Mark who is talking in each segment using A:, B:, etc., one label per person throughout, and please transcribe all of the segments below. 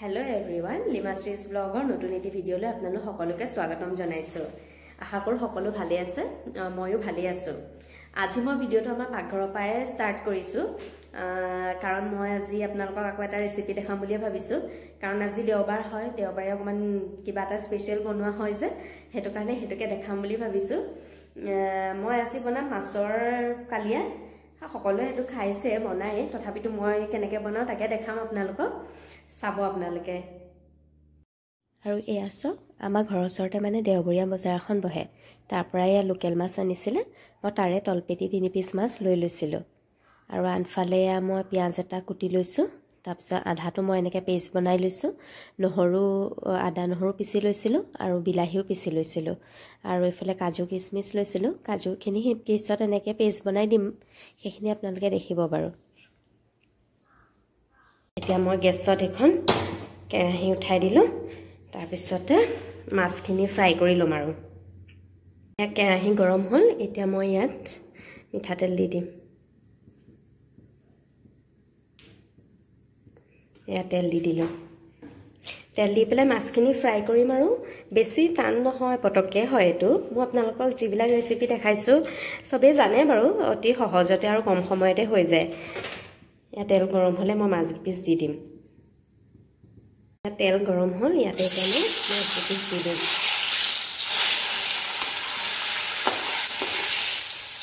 A: Hello' everyone, লিমাশ্ৰীজ ব্লগৰ নতুন এটি ভিডিঅ'লৈ আপোনালোক সকলোকে স্বাগতম জনাইছোঁ। আশা কৰোঁ সকলো ভালে আছে, ময়ো ভালেই আছোঁ। আজি মই ভিডিঅ'টো আমাৰ পাকঘৰৰ পৰাই ষ্টাৰ্ট কৰিছোঁ, কাৰণ মই আজি আপোনালোকক আকৌ এটা ৰেচিপি দেখাম বুলিয়ে ভাবিছোঁ। কাৰণ আজি দেওবাৰ হয়, দেওবাৰে অকণমান কিবা এটা স্পেচিয়েল বনোৱা হয় যে, সেইটো কাৰণে সেইটোকে দেখাম বুলি ভাবিছোঁ। মই আজি বনাম মাছৰ কালিয়া। সকলোৱে সেইটো খাইছে বনাই, তথাপিতো মই কেনেকৈ বনাওঁ তাকে দেখাম আপোনালোকক, চাব আপোনালোকে। আৰু এয়া চাওক, আমাৰ ঘৰৰ ওচৰতে মানে দেওবৰীয়া বজাৰ এখন বহে, তাৰ পৰাই এয়া লোকেল মাছ আনিছিলে। মই তাৰে তলপেটি 3 পিচ মাছ লৈ লৈছিলোঁ। আৰু আনফালে এয়া মই পিঁয়াজ এটা কুটি লৈছোঁ, তাৰপিছত আধাটো মই এনেকৈ পেষ্ট বনাই লৈছোঁ। নহৰু, আদা নহৰু পিচি লৈছিলোঁ আৰু বিলাহীও পিচি লৈছিলোঁ। আৰু এইফালে কাজু কিচমিচ লৈছিলোঁ। কাজুখিনি পিছত এনেকৈ পেষ্ট বনাই দিম, সেইখিনি আপোনালোকে দেখিব বাৰু। এতিয়া মই গেছত এখন কেৰাহী উঠাই দিলোঁ, তাৰপিছতে মাছখিনি ফ্ৰাই কৰি ল'ম। আৰু ইয়াত কেৰাহী গৰম হ'ল, এতিয়া মই ইয়াত মিঠাতেল দি দিম। এয়া তেল দি দিলোঁ। তেল দি পেলাই মাছখিনি ফ্ৰাই কৰিম। আৰু বেছি টান নহয়, পটককৈ হয় এইটো। মই আপোনালোকক যিবিলাক ৰেচিপি দেখাইছোঁ চবেই জানে বাৰু, অতি সহজতে আৰু কম সময়তে হৈ যায়। ইয়াত তেল গৰম হ'লে মই মাছ পিচ দি দিম। ইয়াত তেল গৰম হ'ল, ইয়াতে এতিয়া মই মাছ পিচ দি দিম।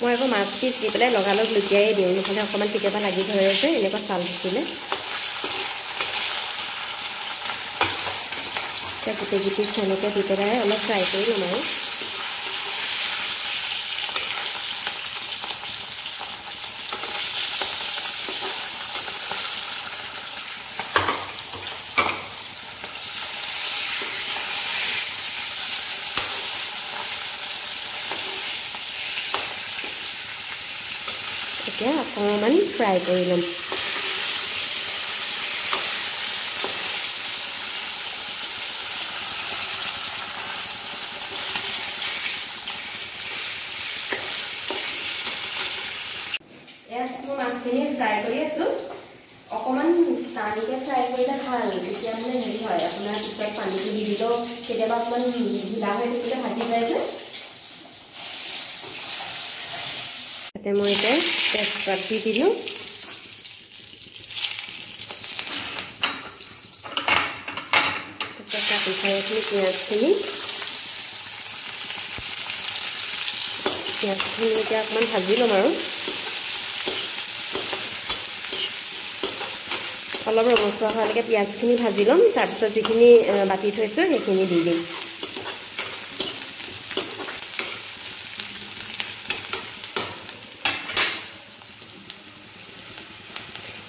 A: মই আকৌ মাছ পিচ দি পেলাই লগালগ লুটিয়াই দিওঁ, নহ'লে অকণমান কেতিয়াবা লাগি ধৰে যে এনেকুৱা ছাল থাকিলে। এতিয়া গোটেইকেইপিচ এনেকৈ দি পেলাই অলপ ফ্ৰাই কৰি ল'ম। আৰু এতিয়া অকণমান ফ্ৰাই কৰি ল'ম। মই মাছখিনি ফ্ৰাই কৰি আছোঁ। অকণমান টানকৈ ফ্ৰাই কৰিলে ভাল, তেতিয়া মানে হেৰি হয় আপোনাৰ পিছত পানীটো দি দিলেও কেতিয়াবা অকণমান ঢিলা হৈ থাকিলে ভাজি যায় যে। তাতে মই এতিয়া তেজপাত দি দিলোঁ। তাৰপিছত কাটি থোৱা এইখিনি পিঁয়াজখিনি এতিয়া অকণমান ভাজি ল'ম। আৰু অলপ ৰঙচুৱা হোৱালৈকে পিঁয়াজখিনি ভাজি ল'ম। তাৰপিছত যিখিনি বাতি থৈছোঁ সেইখিনি দি দিম।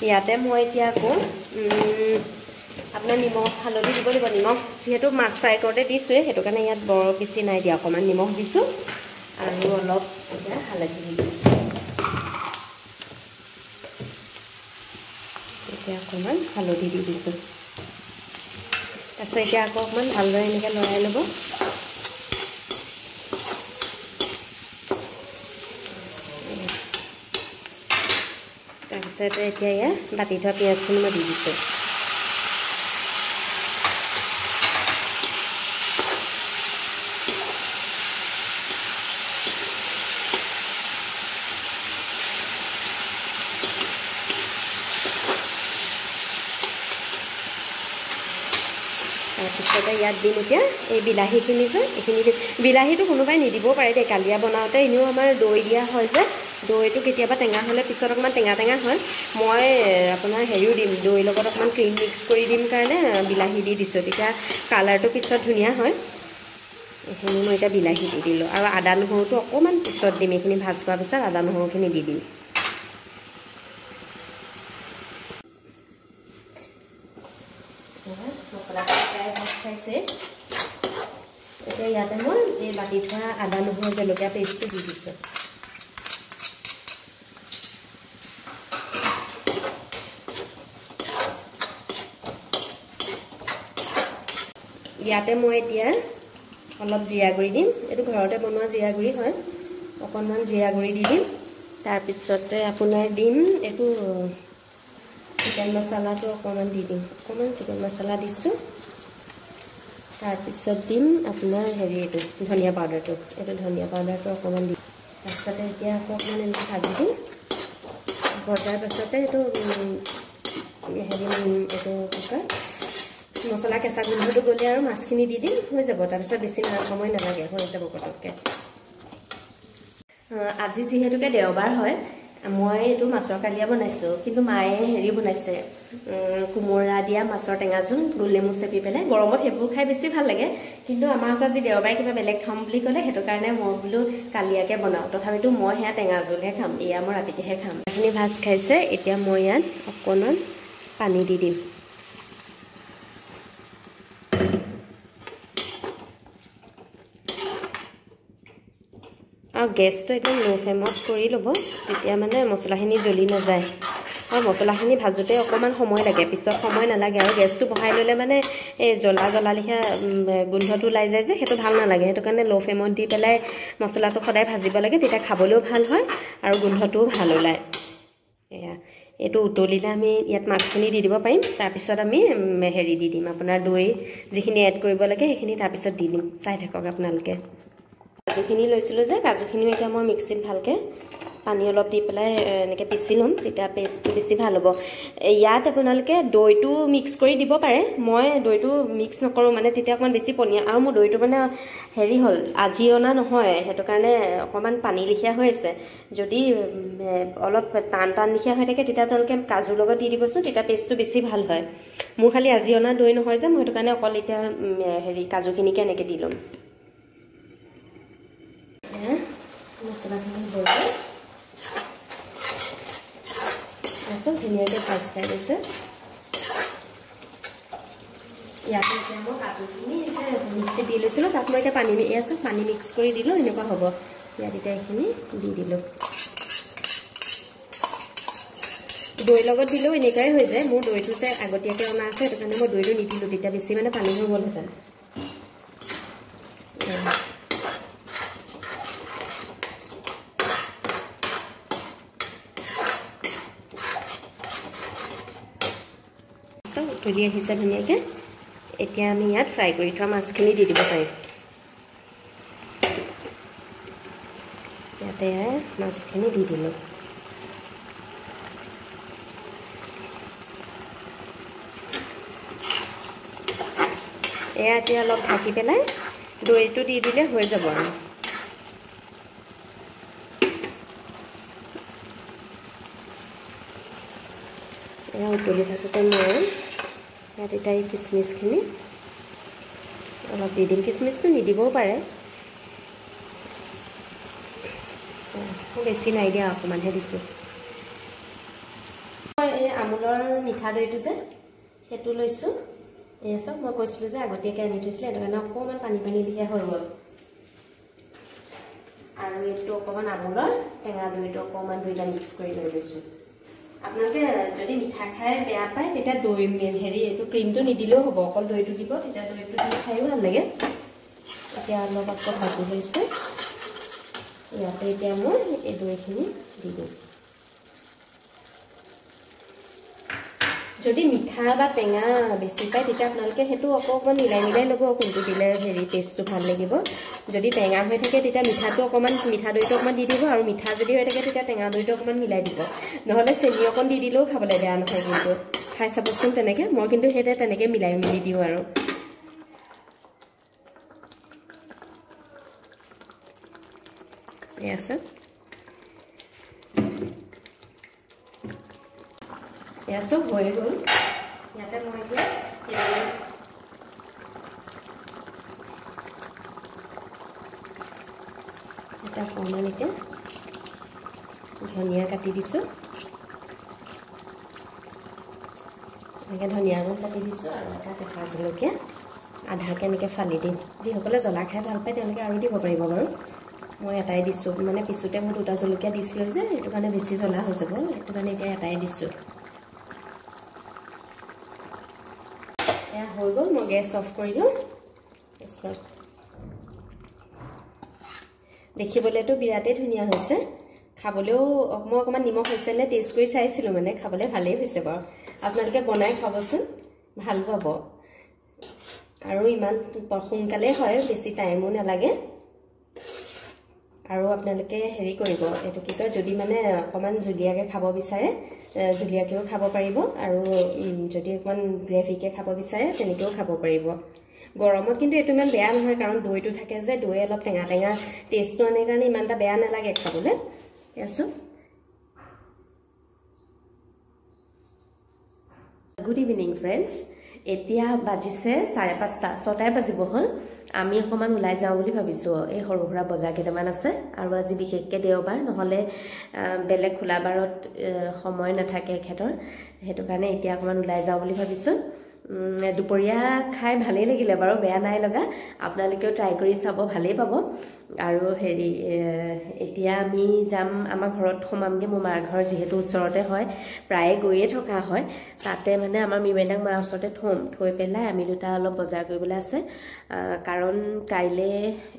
A: ইয়াতে মই এতিয়া আকৌ আপোনাৰ নিমখ হালধি দিব লাগিব। নিমখ যিহেতু মাছ ফ্ৰাই কৰোঁতে দিছোঁৱেই, সেইটো কাৰণে ইয়াত বৰ বেছি নাই দিয়া, অকণমান নিমখ দিছোঁ আৰু অলপ এতিয়া হালধি দি দিম। এতিয়া অকণমান হালধি দি দিছোঁ। তাৰপিছত এতিয়া আকৌ অকণমান ভালদৰে এনেকৈ লৰাই ল'ব। তাৰপিছতে এতিয়া ইয়াত বাতি থোৱা পিঁয়াজখিনি মই দি দিছোঁ। তাৰপিছতে ইয়াত দিম এতিয়া এই বিলাহীখিনি যে, এইখিনি দিম। বিলাহীটো কোনোবাই নিদিবও পাৰে দেই, কালিয়া বনাওঁতে এনেও আমাৰ দৈ দিয়া হয় যে, দৈটো কেতিয়াবা টেঙা হ'লে পিছত অকণমান টেঙা টেঙা হয়। মই আপোনাৰ হেৰিও দিম, দৈৰ লগত অকণমান ক্ৰীম মিক্স কৰি দিম কাৰণে বিলাহী দি দিছোঁ, তেতিয়া কালাৰটো পিছত ধুনীয়া হয়। এইখিনি মই এতিয়া বিলাহী দি দিলোঁ। আৰু আদা নহৰুটো অকণমান পিছত দিম, এইখিনি ভাজ খোৱাৰ পিছত আদা নহৰুখিনি দি দিম। মছলাখিনি প্ৰায় ভাজ খাইছে। এতিয়া ইয়াতে মই এই বাতি থোৱা আদা নহৰু জলকীয়া পেষ্টটো দি দিছোঁ। ইয়াতে মই এতিয়া অলপ জিৰা গুড়ি দিম। এইটো ঘৰতে বনোৱা জিৰা গুড়ি হয়, অকণমান জিৰা গুড়ি দি দিম। তাৰপিছতে আপোনাৰ দিম এইটো চিকেন মছলাটো অকণমান দি দিম, অকণমান চিকেন মছলা দিছোঁ। তাৰপিছত দিম আপোনাৰ হেৰি এইটো ধনিয়া পাউডাৰটো, এইটো ধনিয়া পাউডাৰটো অকণমান দিম। তাৰপিছতে এতিয়া আকৌ অকণমান এনেকৈ ভাজি দিম। ভজাৰ পাছতে এইটো হেৰি এইটো কি কয় মছলা কেঁচা গোন্ধটো গ'লে আৰু মাছখিনি দি দিম, হৈ যাব। তাৰপিছত বেছি সময় নালাগে, হৈ যাব পটককৈ। আজি যিহেতুকে দেওবাৰ হয়, মই এইটো মাছৰ কালিয়া বনাইছোঁ, কিন্তু মায়ে হেৰি বনাইছে কোমোৰা দিয়া মাছৰ টেঙা জোল, গোল নেমু চেপি পেলাই। গৰমত সেইবোৰ খাই বেছি ভাল লাগে, কিন্তু আমাৰ আকৌ আজি দেওবাৰে কিবা বেলেগ খাম বুলি ক'লে, সেইটো কাৰণে মই বোলো কালিয়াকে বনাওঁ। তথাপিতো মই সেয়া টেঙা জোলহে খাম, এয়া মই ৰাতিকেহে খাম। এইখিনি ভাজ খাইছে, এতিয়া মই ইয়াত অকণমান পানী দি দিম। আৰু গেছটো একদম ল' ফ্লেমত কৰি ল'ব, তেতিয়া মানে মছলাখিনি জ্বলি নাযায়। আৰু মছলাখিনি ভাজোঁতে অকণমান সময় লাগে, পিছত সময় নালাগে। আৰু গেছটো বঢ়াই ল'লে মানে এই জ্বলা জ্বলা লেখীয়া গোন্ধটো ওলাই যায় যে, সেইটো ভাল নালাগে। সেইটো কাৰণে ল' ফ্লেমত দি পেলাই মছলাটো সদায় ভাজিব লাগে, তেতিয়া খাবলৈও ভাল হয় আৰু গোন্ধটোও ভাল ওলায়। এয়া এইটো উতলিলে আমি ইয়াত মাছখিনি দি দিব পাৰিম। তাৰপিছত আমি হেৰি দি দিম আপোনাৰ দৈ যিখিনি এড কৰিব লাগে সেইখিনি তাৰপিছত দি দিম। চাই থাকক আপোনালোকে। কাজুখিনি লৈছিলোঁ যে, কাজুখিনিও এতিয়া মই মিক্সিত ভালকৈ পানী অলপ দি পেলাই এনেকৈ পিচি ল'ম, তেতিয়া পেষ্টটো বেছি ভাল হ'ব। ইয়াত আপোনালোকে দৈটো মিক্স কৰি দিব পাৰে, মই দৈটো মিক্স নকৰোঁ, মানে তেতিয়া অকণমান বেছি পনীয়া। আৰু মোৰ দৈটো মানে হেৰি হ'ল, আজি অনা নহয়, সেইটো কাৰণে অকণমান পানী লেখীয়া হৈ আছে। যদি অলপ টান টান লেখীয়া হৈ থাকে তেতিয়া আপোনালোকে কাজুৰ লগত দি দিবচোন, তেতিয়া পেষ্টটো বেছি ভাল হয়। মোৰ খালি আজি অনা দৈ নহয় যে, মই সেইটো কাৰণে অকল এতিয়া হেৰি কাজুখিনিকে এনেকৈ দি ল'ম। মছলাখিনি হৈ গ'ল, তাৰপিছত ধুনীয়াকৈ ভাজ খাই গৈছে। ইয়াতে এতিয়া মই কাজুখিনি মিক্সিত দি লৈছিলোঁ, তাত মই এতিয়া পানী আছোঁ, পানী মিক্স কৰি দিলোঁ, এনেকুৱা হ'ব। ইয়াত এতিয়া এইখিনি দি দিলোঁ। দৈৰ লগত দিলেও এনেকুৱাই হৈ যায়। মোৰ দৈটো যে আগতীয়াকৈ অনা আছে, সেইটো কাৰণে মই দৈটো নিদিলোঁ, তেতিয়া বেছি মানে পানী হৈ গ'লহেঁতেন। উতলি আহিছে ধুনীয়াকৈ। এতিয়া আমি ইয়াত ফ্ৰাই কৰি থোৱা মাছখিনি দি দিব পাৰিম। ইয়াতে মাছখিনি দি দিলোঁ। এয়া এতিয়া অলপ ঢাকি পেলাই দৈটো দি দিলে হৈ যাব আৰু। এয়া উতলি থাকোঁতে মই ইয়াত এতিয়া এই কিচমিচখিনি অলপ দি দিম। কিচমিচটো নিদিবও পাৰে, বেছি নাই দিয়া, অকণমানহে দিছোঁ। মই এই আমুলৰ মিঠা দৈটো যে সেইটো লৈছোঁ। এয়া চব মই কৈছিলোঁ যে আগতীয়াকৈ আনি থৈছিলে, সেইটো কাৰণে অকণমান পানী পানী দিয়া হৈ গ'ল। আৰু এইটো অকণমান আমুলৰ টেঙা দৈটো অকণমান দুইটা মিক্স কৰি লৈ লৈছোঁ। আপোনালোকে যদি মিঠা খাই বেয়া পায় তেতিয়া দৈ হেৰি এইটো ক্ৰীমটো নিদিলেও হ'ব, অকল দৈটো দিব, তেতিয়া দৈটো দি খায়ো ভাল লাগে। এতিয়া অলপ আকৌ ভাজি লৈছোঁ। ইয়াতে এতিয়া মই এই দৈখিনি দি দিম। যদি মিঠা বা টেঙা বেছি পায় তেতিয়া আপোনালোকে সেইটো অকণমান মিলাই মিলাই ল'ব, কোনটো দিলে হেৰি টেষ্টটো ভাল লাগিব। যদি টেঙা হৈ থাকে তেতিয়া মিঠাটো অকণমান, মিঠা দৈটো অকণমান দি দিব, আৰু মিঠা যদি হৈ থাকে তেতিয়া টেঙা দৈটো অকণমান মিলাই দিব। নহ'লে চেনি অকণ দি দিলেও খাবলৈ বেয়া নহয়, কিন্তু খাই চাবচোন তেনেকৈ। মই কিন্তু সেই তেনেকৈ মিলাই মিলি দিওঁ আৰু। এয়া চাওক, এয়া চব হৈ গ'ল। ইয়াতে মই এতিয়া এটা অকণমান এতিয়া ধনিয়া কাটি দিছোঁ, এনেকৈ ধনিয়া অকণ কাটি দিছোঁ, আৰু এটা কেঁচা জলকীয়া আধাকৈ এনেকৈ ফালি দিম। যিসকলে জ্বলা খাই ভাল পায় তেওঁলোকে আৰু দিব পাৰিব বাৰু, মই এটাই দিছোঁ। মানে পিছতে মই দুটা জলকীয়া দিছিলোঁ যে, সেইটো কাৰণে বেছি জ্বলা হৈ যাব, সেইটো কাৰণে এতিয়া এটাই দিছোঁ। এয়া হৈ গ'ল, মই গেছ অফ কৰিলোঁ। তাৰপিছত দেখিবলৈতো বিৰাটেই ধুনীয়া হৈছে, খাবলৈও মই অকণমান নিমখ হৈছে নে টেষ্ট কৰি চাইছিলোঁ, মানে খাবলৈ ভালেই হৈছে বাৰু। আপোনালোকে বনাই খাবচোন, ভাল পাব। আৰু ইমান সোনকালে হয়, বেছি টাইমো নালাগে। আৰু আপোনালোকে হেৰি কৰিব, এইটো কি কয়, যদি মানে অকণমান জুলীয়াকৈ খাব বিচাৰে জুলীয়াকৈও খাব পাৰিব, আৰু যদি অকণমান গ্ৰেভিকৈ খাব বিচাৰে তেনেকৈও খাব পাৰিব। গৰমত কিন্তু এইটো ইমান বেয়া নহয়, কাৰণ দৈটো থাকে যে, দৈ অলপ টেঙা টেঙা টেষ্টটো আনে কাৰণে ইমান এটা বেয়া নালাগে খাবলৈ। আছোঁ। গুড ইভিনিং ফ্ৰেণ্ডছ, এতিয়া বাজিছে 5:30, 6টাই বাজিব হ'ল। আমি অকণমান ওলাই যাওঁ বুলি ভাবিছোঁ, এই সৰু সুৰা বজাৰ কেইটামান আছে। আৰু আজি বিশেষকৈ দেওবাৰ, নহ'লে বেলেগ খোলা বাৰত সময় নাথাকে এখেতৰ, সেইটো কাৰণে এতিয়া অকণমান ওলাই যাওঁ বুলি ভাবিছোঁ। দুপৰীয়া খাই ভালেই লাগিলে বাৰু, বেয়া নাই লগা। আপোনালোকেও ট্ৰাই কৰি চাব, ভালেই পাব। আৰু হেৰি, এতিয়া আমি যাম, আমাৰ ঘৰত সোমামগৈ। মোৰ মাৰ ঘৰ যিহেতু ওচৰতে হয়, প্ৰায়ে গৈয়ে থকা হয়। তাতে মানে আমাৰ মিমেলাক মাৰ ওচৰতে থ'ম, থৈ পেলাই আমি দুটা অলপ বজাৰ কৰিবলৈ আছে। কাৰণ কাইলৈ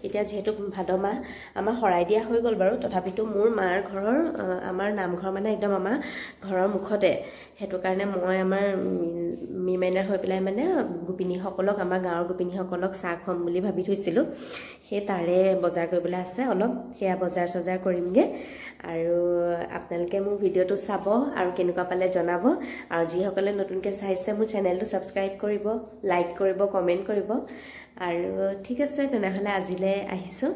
A: এতিয়া যিহেতু ভাদ মাহ, আমাৰ শৰাই দিয়া হৈ গ'ল বাৰু, তথাপিতো মোৰ মাৰ ঘৰৰ আমাৰ নামঘৰ মানে একদম আমাৰ ঘৰৰ মুখতে। সেইটো কাৰণে মই আমাৰ মিমেনাৰ হৈ পেলাই মানে গোপিনীসকলক, আমাৰ গাঁৱৰ গোপিনীসকলক চাহ খুৱাম বুলি ভাবি থৈছিলোঁ। সেই তাৰে বজাৰ কৰিবলৈ আছে অলপ, সেয়া বজাৰ চজাৰ কৰিমগৈ। আৰু আপোনালোকে মোৰ ভিডিঅ'টো চাব আৰু কেনেকুৱা পালে জনাব। আৰু যিসকলে নতুনকৈ চাইছে মোৰ চেনেলটো ছাবস্ক্ৰাইব কৰিব, লাইক কৰিব, কমেণ্ট কৰিব। আৰু ঠিক আছে, তেনেহ'লে আজিলৈ আহিছোঁ।